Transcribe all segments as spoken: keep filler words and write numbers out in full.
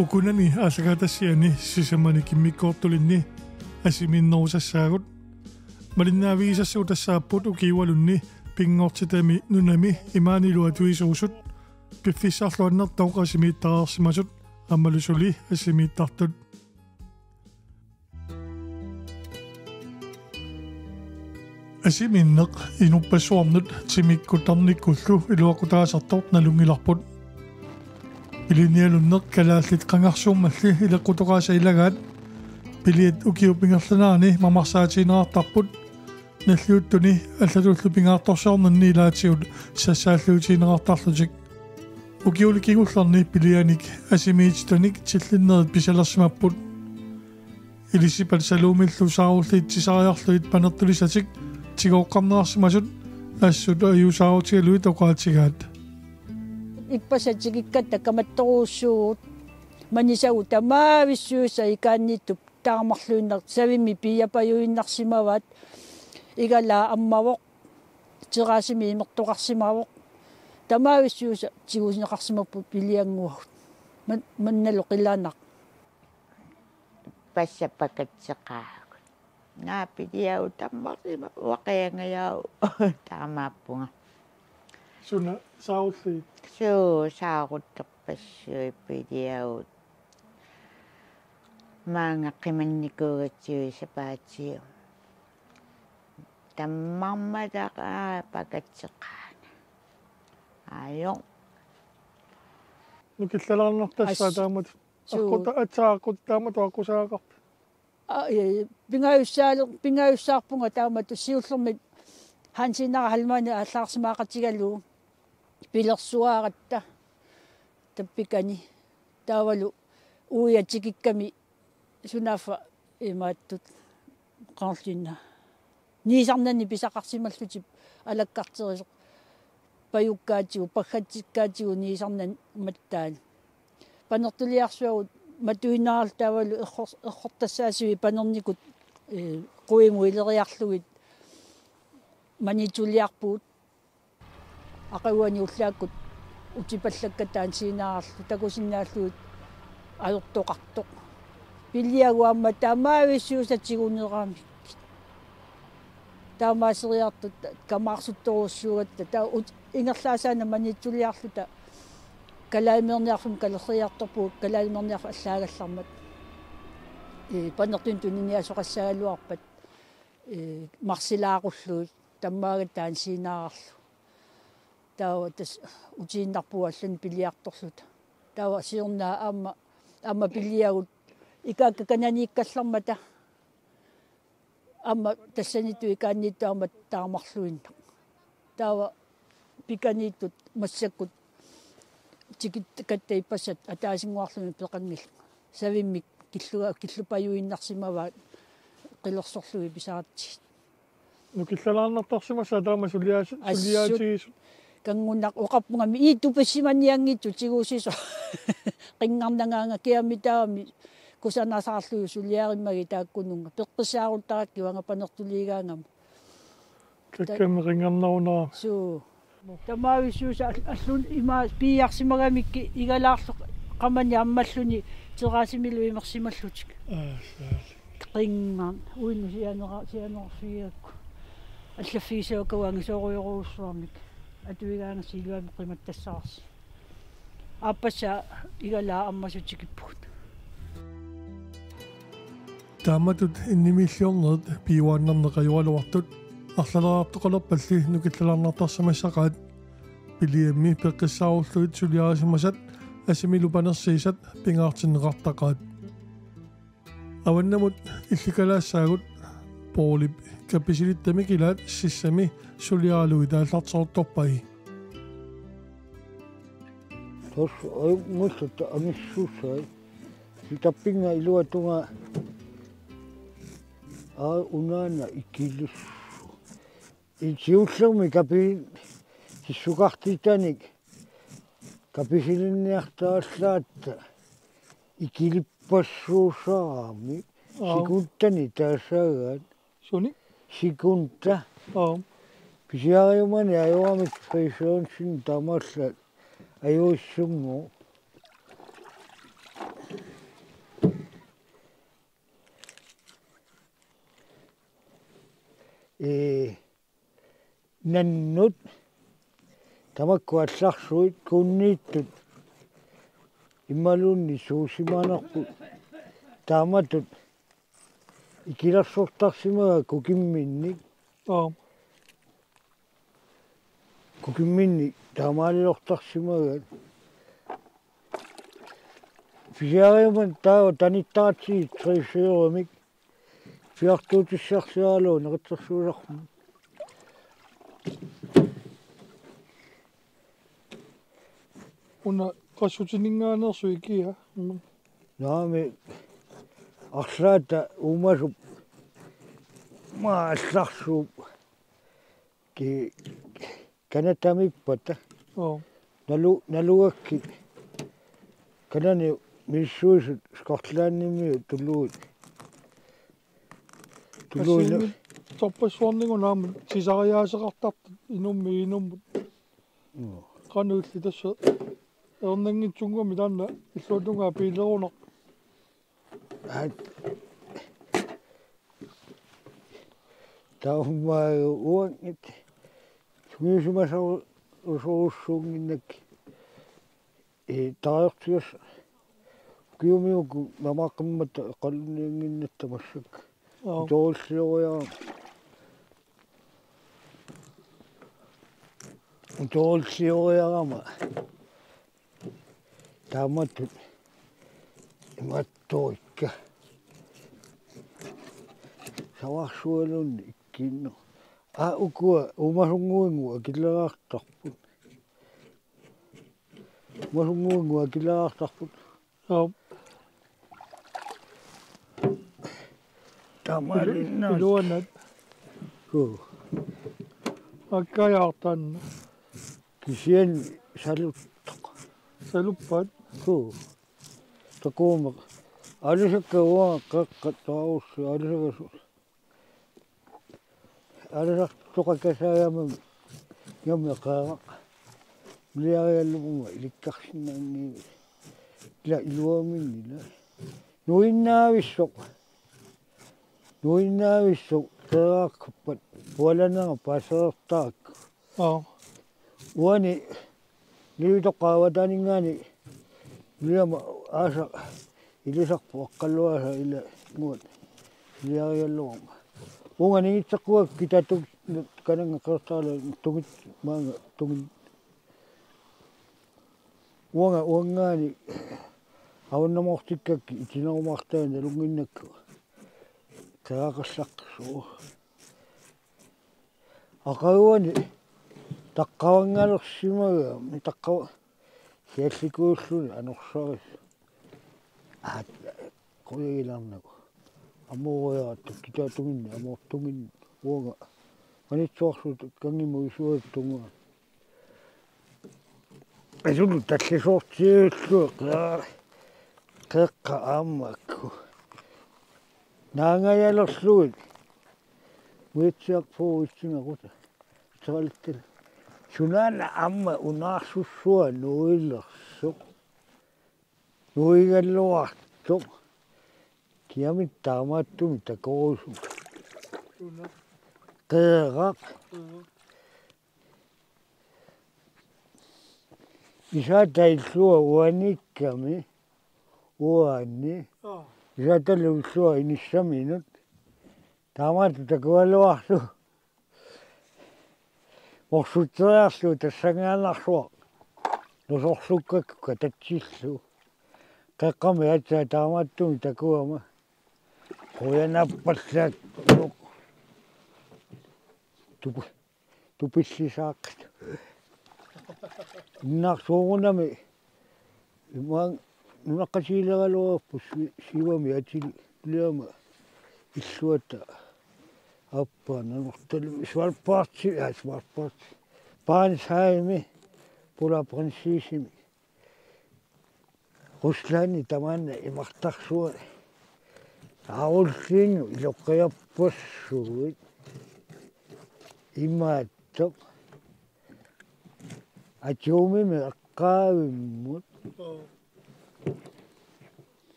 Ukunani aallakaatitassiani sisamanik immikkoortulinni asimiinnerusassaagut. Malinnaavigisassagut tassaapput ukiualunni pinngortitami nunami imaanilu atuisuusut piffissarlu annertooq asimiittareersimasut aammalu suli asimiittartut. Asimiinneq inuppassuarnut timikkut tarnikkullu iluaqutaasartoq nalunngilarput. Pilianialunneq kalaallit qangarsuummalli ileqqutoqaasa ilagaat piliat ukiup ingerlanerani mamarsaatigineqartarput. Nalliuttuni allatullu pingaartorsiornerni ilaatigut sassaalliutigineqartarlutik. Ukiuni kingullerni pilianik asimiititanik tillinnerit pisalersimapput. Ilisipat Salumillu saarulliit tisariarlugit panertulisatik tigooqqarneqarsimasut assut ajuusaarutigalugit oqaatigaat. Ippassaq tikikkatta kamattorujussuugut manisagut tamaavissuisa ikaanniittup taamarluinnaq savimmik piiapajuinnarsimavaat igalaa ammavoq terassimi imertoqarsimavoq tamaavissuisa tigusineqarsimapput piliannguagut man-, mannalu qilanaq. Passa pakatseqaagut. Naa piliagut tammarsima uaqiangajau taamaappunga. Suna saarulliit? Suu saaruttorpassuit piliagut. Maanga qimannikuugatsigu sapaatip. Tammarmataqaa pakatseqaana. Ajo. Nukillalaarnartassaa as-, taamatut. Suu. Aqquta atsaaqut taamatut aqqusaaqarpa? Aa, ee, pingajussaale-, pingajussaarpunga taamatut siullermik Hansiinara Halmani aallaarsimaaqatigalugu pilersuaratta tappikani taavalu uiatikikkami sunaaffa imaattut qanillinna. Niisarnani pisaqarsimallutip alakkarterisoq pajukkaatigut, paggatsikkaatigut niisarnani mattaani. Panertuliarsuagut matuinnarallu taavalu error-, errortassaasivik panernikut, ee, quimut ileriarlugit maniitsuliarpugut. Aqaguani ullaakkut utipallakkat taanna siinaarlu takusinnaallugit ajortoqartoq. Piliagut aamma tamaavissuisa tiguneramik. Taamaaseriartut kamaarsuttorujussuugatta taava ut-, ingerlaassaanna maniitsuliarluta kalaaliminerniarfimmi kalerriartorpugut kalaaliminerniarfik allaagallarmat. Ee, panertunik tuniniaasoqassagaluarpat. Ee, marsilaaqqullugit tammaagatta taanna siinaarlu. Taava tassa utiinnarpugut allanik piliartorluta. Taava siorna aamma, aamma piliagut ikaakka kananiikkallarmata. Aamma tassaniittoq ikaanniittoq aamma taamarluinnaq. Taava pikaniittut massakkut tikikkatta ippassaq ataasinnguarluni peqanngilaq. Savimmik killuga-, killupajuinnarsimavaat qilersorlugit pisaaratsigit. Nukillalaarnartarsimassaaq taama suliaas-, assut suliaatigisut. Kanngunaq oqarpunga ii tupissimanianngitsut tigusisoq. Qinngarnagaanga kiammi taamami kusanasaarlugit suliarimmagit taakkununnga. Peqqissaaruttarakkit uanga panertuliigaangama. Takkami qinngarnarunarami. Suu. Tamaavissuisa al-, allun ima piiarsimagamikkit igalaarlu qamani ammalluni terassimilu imersimallutik. Aa, suu. Qinngarn. Uinnu sianera-, sianerfigigakku. Allaffigisavakka uanga soorujorujussuarmik. Atuigaangassi iluamik qimattassavarsi. Aappassaa igalaa ammasut tikippugut. Taamatut innimiilliornerit piuaannarneq ajoraluartut arlaleriartoqalerpalli nukillalaarnartarsimassaqaat. Piliammi peqqissaarullugit suliarisimasat asimilu panersiisat pingaartinneqartaqaat. Avannamut illikalaassaagut. Poulip kapisilittamik ilaat sissami suliaralugit aallarteruttorpai. Tassa ajunngilaq amissusai. Sitappinga iluatunga aa unaana ikilissu. Siullermik kapi-, kissukartitanik kapisilinniartarallaat ikilippassuusarami. Aap. Sikuntani taasagaat. Suni? Sikunta. Aap. Pisiariumani ajoramik Frisonsin taamaallaat ajorissummu. ee, nannut, tamakku allarsuit, kuunniittut imaluunniit suusimaannarput, taamatut ikilersortarsimagaat kukimminnik. Aap. Kukimminnik taamaalilortarsimagaat. Pisiariummat taava tanittaratsigit tre-fire-mik piartuutissarsiaralugu neqitsersuisarmat. Una qassutinngaanneersoq ikia. Naamik, arlaata uumasup, maa allarsuup ki-, kanatamiippata. Oo. Nalu-, nalugakkit kanani misissuisut Skotlandimiut tuluit. Tuluit. Assigiinngitsorpassuarninnguit aamma sisariaaseqartartut inummiit inummut. Mm. Qanoq illit tassa ernanngitsunnguamik taanna illuatungaa piilerunarpoq. Aat. Taamaagu uanngit. Sungiusimasorujussuunnginnakku. Ee, taartigas. Ukiumiuku mamaqqammat eqqalunniannginnatta massakkut. Aap. Utoorlioriarama. Utoorlioriarama. Taamatut imaattorikka. Savarsualuunniit ikkinnut. Aa, ukua uumasunnguinnguit akileraartarput. Uumasunnguinnguit akileraartarput. Aap. Taamaalinnaat. Ilu-, iluanat. Kuu. Akkajaartan. Kisianni saluttoq. Saluppat. Kuu. Takuumeq. Aalisakkat uanga qeqqat taarussi aalisakasut. Aalisartoqakasaagama ingammik qeeraq. Nuliarigallarama ilikkarsinnaanngilaq. Ila iluaminngilaq. Nuinnaavissoq. Nuinnaavissoq qeerarput pualanera paasereertarakku. Aap. Uani niutoqqaavataaninngaanniit nuliama aasaq ilisarpoq aqqaluaasa ila nuat nuliarigallarama. Uunga ningitseqquakka kitatut kanannga qeertaala tungit maanga tungit. Uanga uanngaanniit avannamoortikkakkit itinerumaartaanni nalunnginnakku. Qeeraqallaqqissuuvoq. Aqaguani taqqavanngalersimagaami taqqava siallikuulluni anorsaris. Aat, qujagilaarnagu. Amooriaratta kitaatunginni, amoortunginni, uanga. Manitsuarsuup kanngimut isuata tungaa. Asulu tallisoortiullunga qeeqqat aamma akku. Naangajalerlugit. Muitsiaq puuitsingaquta. Taaltil. Sunaana aamma unaarsussua nuilersoq. Nuigalluartoq. Kiamik taamaattumik takorusugut. Qeeraq. Isaata illua uaniikkami uani. Aap. Isaatalu illua inissaminut. Taamaattoq takugaluarlugu. Morsutseriarlugu tassanngaannarsuaq. Nusorsukkakku katatsillugu. Qeqqami aatsaat taamaattumik takugama. Qujanarpallaaq. Tupu. Tupillisaaqqat. Innarsuugunami. Imaak nunaqqatigiileraluarput si-, sivami atili nuliama illuata. Aappaa Nanortalimmi Svalbardimi, aa, Svalbard. Barentshavimi, Polar Princessimi. Ruslandi tamaana imartarsuaq. Aarulliinnut iloqqiarpassuit. Imaattoq. Atomimi eqqaavimmut.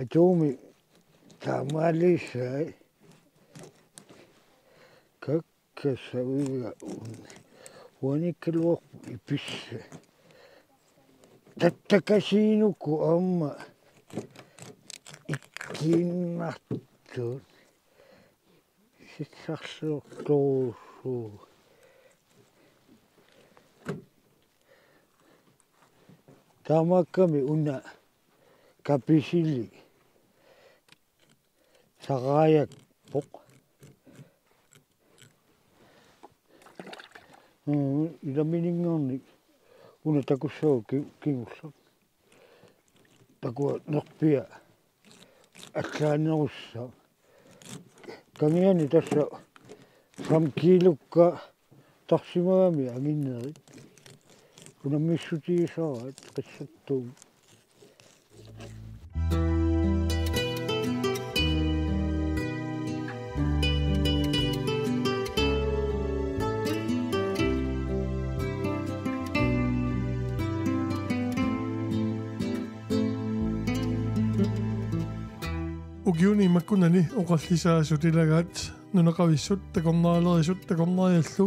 Atomi taamaalisai. Tassa uiga uanikkaluarpoq ipissa. Tattakasiinuku aamma ikkiinnartut. Sissarluortuusu. Taamaakkami una kapisili saraajakpoq. Mm, ilaminingaarnik una takussaaq ki-, kingulleq. Takua nerpia allaanerussaaq. Kangiani tassa fem kiilukka tarsimagami anginnerit. Unammissutigisaraat qissattuum. Ukiuni makkunani oqallisaasut ilagaat nunaqavissut takornarilerisut takornariallu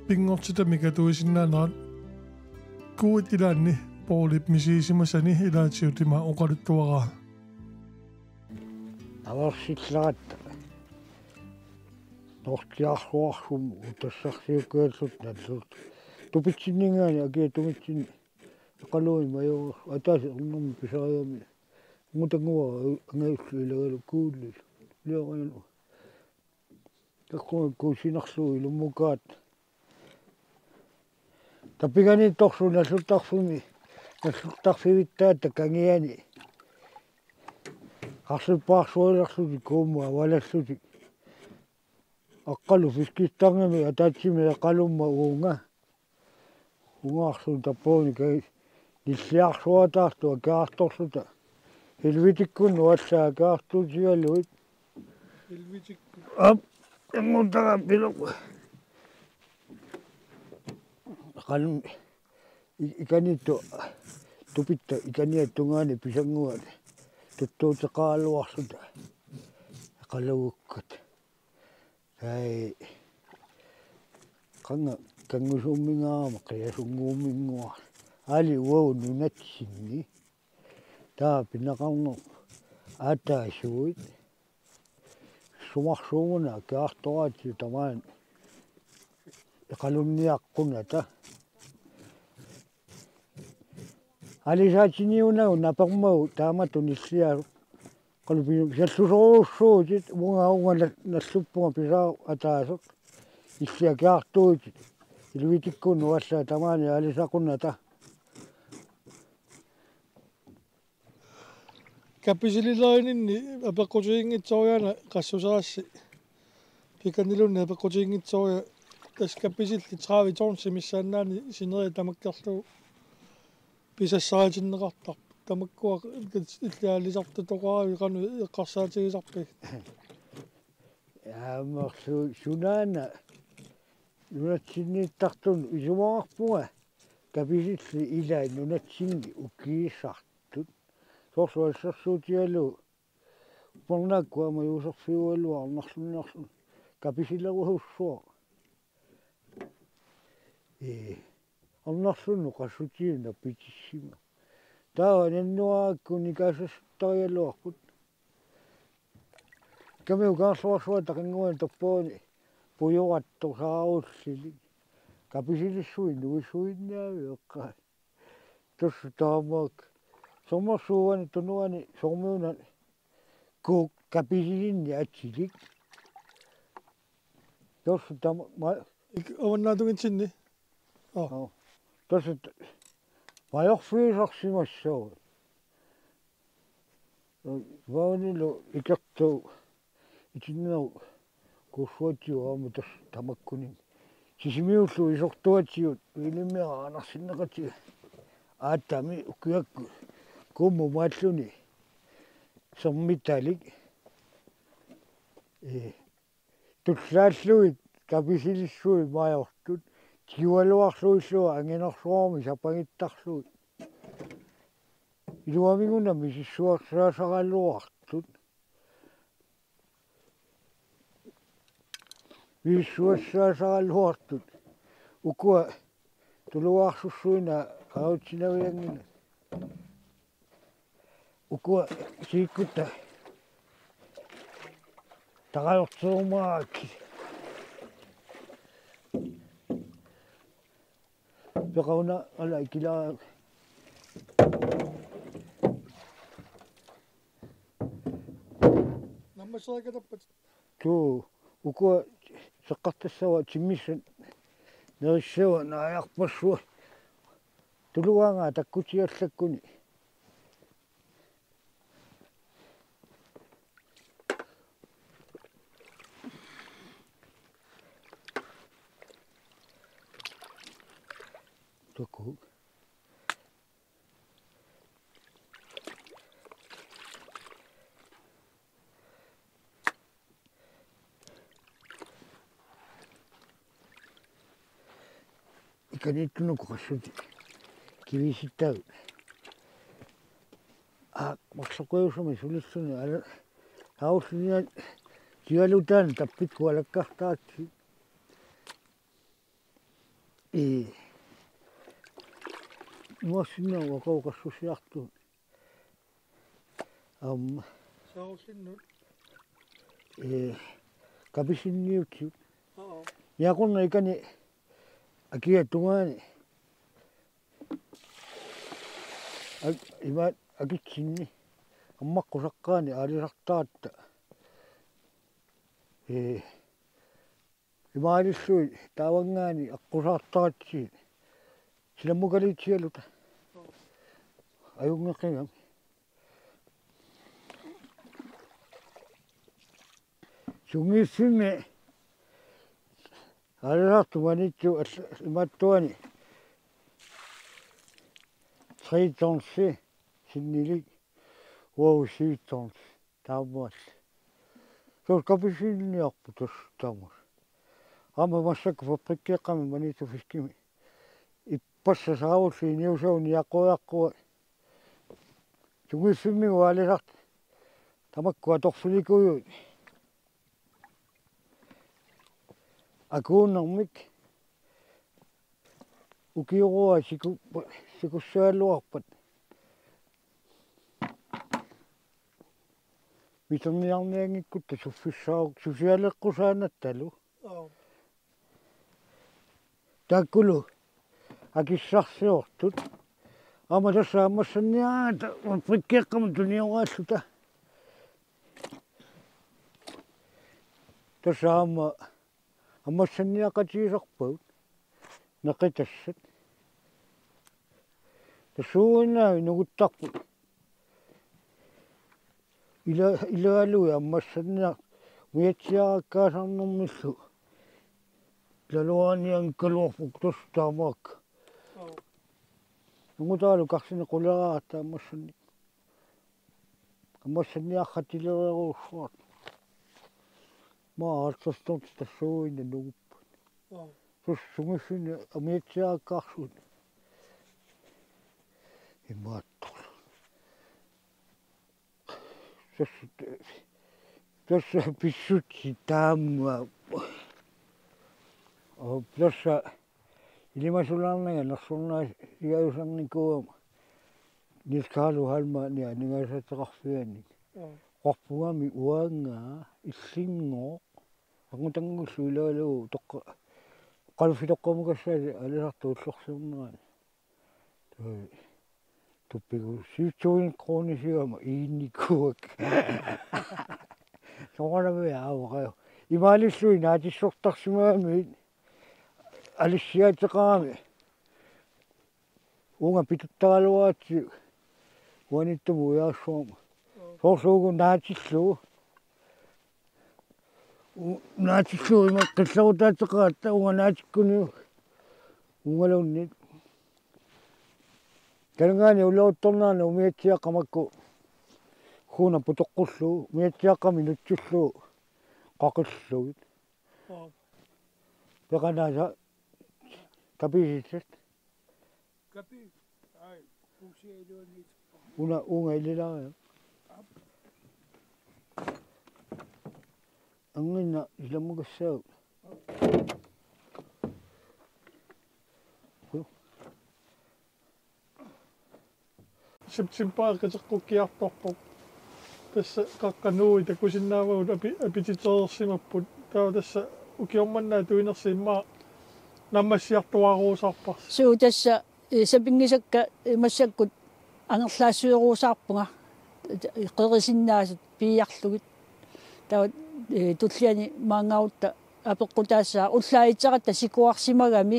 pinngortitamik atuisinnaanerat. Kuuit ilaanni Poulip misigisimasani ilaatigut ima oqaluttuaraa. Aversillaratta. Nortiarluarsummut utassarsiukkaallutut nallut. Tupitsinninngaanniit akia tumitsinni. Eqaluit majoor ataaseq ernermik pisarigamik. Ungutanguara angajullu ilagalu kuulli. Lioranu. Takkua kuusinarlugu ilummukaat. Tapiganiittorsuup nalluttarfimmi, nalluttarfivittaata Kangiani. Qarlippaarsualerlutik kuummut avalallutik. Aqqalu Fiskestangimi ataatsimik eqalumma uunga. Ungaarsuup tappavani kai nilliarsuataartut akiartorluta. Helvetikkunnut allaat akiartuutigalugit. Helvetikku. Aap, engundara piloq. Qanun i-, ikaniittoq tupitta ikaniat tungaani pisannguat tuttuuteqaraluarluta. Eqalugukkat. Ai. Qanga kanngusuumminngaarama qiasunnguumminnguaq. Aali uagut nunatsinni. Taava pineqarneq aataasuit. Sumarsuumuna akiartoraatigut tamaani. Eqalunniaqqunata. Aalisaatiniunagu napermagu taamatut nilliasoq. Qalupinut sallusorujussuuvutit uunga uunga na-, nalluppunga pisaaq ataaseq. Nilliakiartuuvutit. Helvetikkunnut allaat tamaani aalisaqunnata. Kapisililerininni apeqqutiginngitsoriana qassuserassi. Pikaniluunniit apeqqutiginngitsoria tassa kapisillit tredive tonsi missaannaani sineriak tamakkerlugu pisassaritinneqartarput. Tamakkua illit aalisartut toqaraavit qanoq eqqarsaatigisarpigit? Aamma su-, sunaana nunatsinniittartunut isumaqarpunga kapisillit ilaat nunatsinni ukiisartut. Soorlu assersuutigalugu uppernaakku aamma Juuserfiugaluaq arnarlunnerlun kapisilerujussuaq. Ee, arnarlunnut qassutigut napitissima. Taava nannuarakku nikaasassutarigaluarput. Kamiu Kaarluarsuaq takanguani tappavani pujorattoq saarullilik. Kapisilissuit nuisuinnaavit eqqaat. Tassa taamaak. Sommersuugani tunuani sormiuna kuuk kapisilinni atilik. Tassa tama-, ma-, Ik-, avannaatungitsinni? Oo. Oo. Tassa t-, majorfigisarsimassaagut. Vaunilu ikertu itinneru kuussuatsiu aamma tassa tamakkuninnga. Sisimiullu isortuatigut Vilhelmip aarnersinneqatiga. Aattami ukiakkut kuummut maalluni sermitalik. Ee, tullaallugit kapisilissuit majortut tigugaluarlugillu anginersuarmi sapangittarlugit. Iluamik una misissuersaasaraluartut. Misissuassaasaraluartut. Ukua tuluarsussuina qarutsinavianngilaq. Ukua sikkutta taqalorterumaarakkit. Peqaruna ala ikilaa. Nammasseriikatappat. Tuu, ukua seqqartassava timmissat nerissava naajarpassuaq. Tuluaangaa takkutiallakkuni. Tuku. Ikaniittunuku qassuti kivisittaavut. Aa, marloqiusumi sulilluni ala, aulluniat tigalutaani tappikkut alakkartaatsi. Ii. Nuassinna uakoqassusiartut. Aamma. Saarullinnut. Ee, kapisinniutsigut. Oo. Niaqorna ikani akia tungaani. Ak-, ima akitsinni. Ammaqqusaaqqaani aalisartaratta. Ee, imaalillugit taavanngaanniit aqqusaartaratsigit. Silammukaliitsigaluta. Ajunngeqigami. Sunngiffimmi aalisartut Maniitsup all-, imaattuani. Tre tonsi sinnilik. Wow, syv tons. Taamaal. Soorlu kapisinniarput tassa taamaal. Aamma massakkut fabrikkeeqqami Maniitsup Fiskimi. Ippassaq saarulliit niusavut niaqoriaqquat. Sunngiffimmigut aalisartut. Tamakku atorfilikuuvugut. Akuunermik. Ukiuruaq siku-, sikussagaluarpat. Miterniarnianngikkutta suffissaaq susialeqqusaannattalu. Oo. Taakkulu akissarsiortut. Aamma tassa ammassanniaraangata fabrikkeeqqamut tunioraalluta. Tassa aamma ammassanniaqatigisarpagut. Neqitassat. Tassuuguinnaavik nunguttarput. Ila-, ilaaluit ammassanniaq umiatsiarakkaasarnermillu. Ilaluarnianngikkaluarput tassa taamaakka. Oo. Nungutaalu karsineq quleraaratta ammassannik. Ammassanniaqatigilerujussuaq. Maa halvtreds tons tassuuguinnaq nungupput. Oo. Tassa sungiussineq umiatsiarakkaarsuit. Imaattoq. Tassa, tassa pissutsit taama. Oo, tassa ilimasulaarnanga nersornaasiajusarnikuugama Niels Carlo Heilmann aningaasaateqarfiannik. Oo. Oqarfugami uanga illinngooq. Angutanngullu ilaalu toqqa-, qaluffitoqqamukassaasi aalisartut ullorsiornerani. Toi. Tuppigu syv tusind kroner sigama iinnikuuakka. Soorunami aavaqajo. Imaalillugit naatissortarsimagamiuk alissiaateqarami. Uunga pituttaraluaratsigu uaniittumut ujaassuarmut. Soorlu uku naatillugu. U-, naatillugu ima qillerutaateqaratta uunga naatikkuniuk. Uungaluunniit. Kalungaani uloruttornaana umiatsiaqqat makku. Huuna putoqqullugu, umiatsiaqqamik nutsullugu. Qaqillugit. Oo. Peqanaasa kapisissat. Kapi, ai, puusia iluaniit. Una uunga ililaariaq. Anginnaq silammukassaaq. September qiteqqukkiartorpoq. Tassa qaqqat nuui takusinnaavagut api-, apititereersimapput. Taava tassa ukioq manna atuinersi immaqa naammassiartuaaruusaarparsi. Suu tassa, eh, sapinngisakka, eh, massakkut angerlaassueruusaarpunga. Qerisinnaasut piiarlugit. Taava, eh, tulliani maanngarutta apeqqutaassaaq ullaaq itseratta sikuarsimagami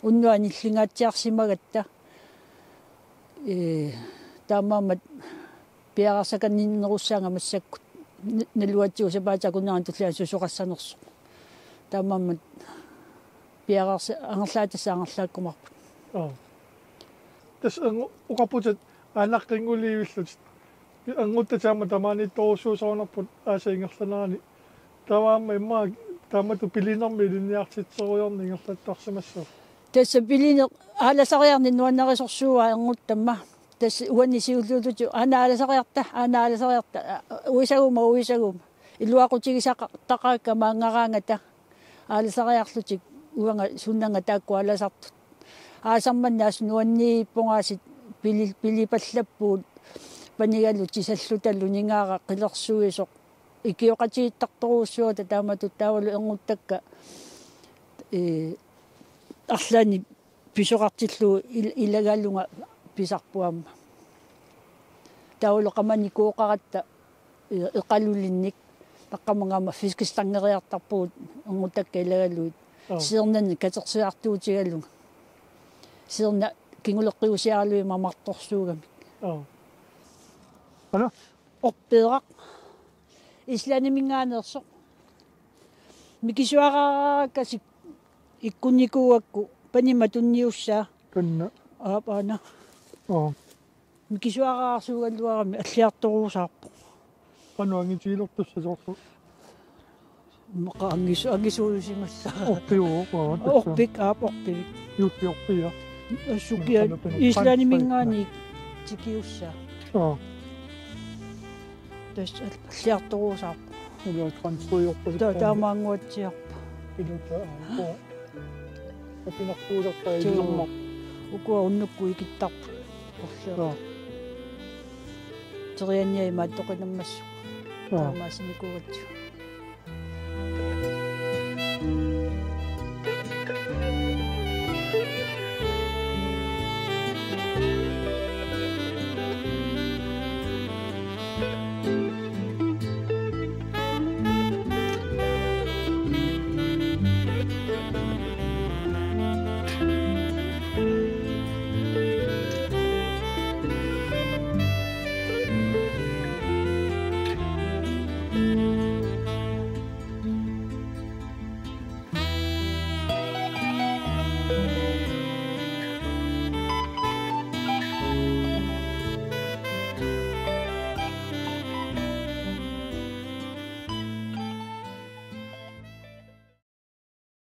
unnuaq nillingaatsiarsimagatta. Ee, taamaammat piareersakanninnerussaanga massakkut n-, nalugatsigu sapaatip akunnerani tulliani susoqassanersoq. Taamaammat piareersa-, angerlaatassat angerlaakkumaarput. Aa. Tassa angu-, oqarputit aanaqqinngullivillutit. Angutit taama tamaaniittorujussuusarunarput aasap ingerlanerani. Taava aamma immaqa taamatut pilinermi ilinniartitserujoorneq ingerlattarsimassavat. Tassa pilineq aalasariarneq nuannarisorsuuaa angutit aamma. Tassa uani siulliullutik aana aalasariarta, aana aalasariarta, uisaguma, uisaguma. Iluaqutigisaqartaqaakka maanngaraangata. Aalasariarlutik uanga sunnanga taakku aalasartut. Aasaq manna assut nuanniippoq aasiit pili-, pilipallappugut panigalu tisallutalu ningaara qilersuisoq. Ikioqatigiittartorujussuuata taamatut taavalu anguttakka, ee, arlaannik pisoqartillugu il-, ilagalunga pisarput aamma. Taavalu qamanikooqaratta, ee, eqalulinnik, taqqamangama fiskestangeriartarpugut anguttakka ilagalugit. Aa. Siornani katersiartuutigalunga. Siorna kinguleqqigusiaralugit mamartorsuugamik. Aa. Ana? Orpeeraq. Islandiminngaanneersoq. Mikisuaraarakkasik ikkunnikuugakku panimma tunniussaa. Kanna. Aap aana. Oo. Mikisuaraarsuugaluarami alliartoruusaarpoq. Qanoq angitigilertussat soorlu? Maqa angisu-, angisuusimassaaq. Orpiuvoq, aa, tassa. Orpik, aap orpik. Juulli orpia. Sukia. Qanoq pina-, Islandiminngaanniit tikiussaa. Aa. Tassa alliartoruusaarpoq. Ila transferiorpasippoq. Ta-, taamaannguatsiarpoq. Ila ta-, aa, ukua. Apinartuulerpaa. Tuu. Illermar. Ukua unnukkut ikittarput. Orlior. Aa. Terianniai imaattoqinammassuk. Aa. Taamaasinikuugatsigu.